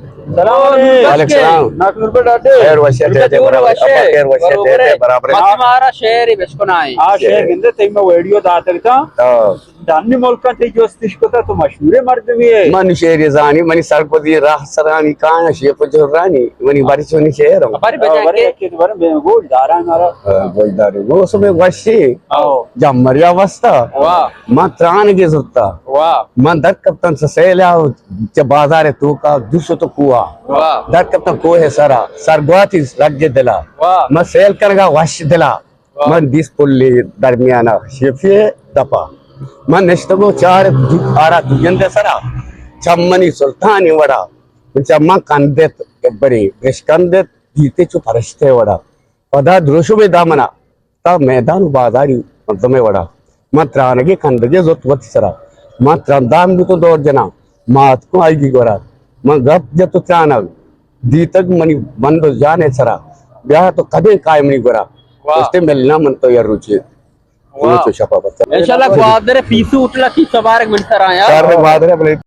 سلام علیکم۔ وعلیکم السلام۔ ناکو نور بخش ڈاڈے؟ خیر وشے، ڈاڈے، ڈاڈے، برابر۔ خیر وشے، برابر۔ ڈاڈے، برابر۔ ما تمہارا شعر بشکنائیں۔ آ شعر گندے تئی ما ویڈیو داتگ تا۔ ہاں۔ دانی ملکاں تئی جستش کتا، تو مشہور مردمی ہے۔ من شعر زانی، منی سرگوزی راہ سرانی کایا شیپ جرانی، منی باری چونی شعر ہوں۔ باری بجا باری کے؟ یکی تو باری بے گوش داران مارا۔ ہاں، گوش دارے۔ وہ سب وشی۔ آؤ۔ جمریا وستا۔ واہ۔ من تران کے زرتا۔ واہ۔ من در کپتن سے سیل آؤ، چہ بازار توکا دوشو تو کوا۔ واہ۔ در کپتن کوہ سرا، سرگواتی رگ دلا۔ واہ۔ من سیل کرگا وش دلا۔ واہ۔ من دیست پلی درمیانا شیفی دپا۔ من نشتگو چار دو-، آرا دوگندے سرا۔ چمنی سلطانی وڑا۔ من چمن کندت، گبری بشکندت، دیتے چو پرشتے وڑا۔ پدا دروشم دامنا، تا میدان و بازاری مردم وڑا۔ من ترانگے کندگے زرت وتی سرا۔ من ترندان بوتوں دور جناں۔ ما اتکوں آئی گی گورا۔ من گپ جت و ترانگ دیتگ منی بند و جان سرا۔ بیا تو کدیں کائے منی گورا۔ واہ۔ گوشتے ملنا من تو یا روچے۔ واہ۔ روچ و شپا بس۔ انشاءاللہ گوادر پیسو اتلا کی سبارک منی سرا یا۔ شہر گوادر بلے۔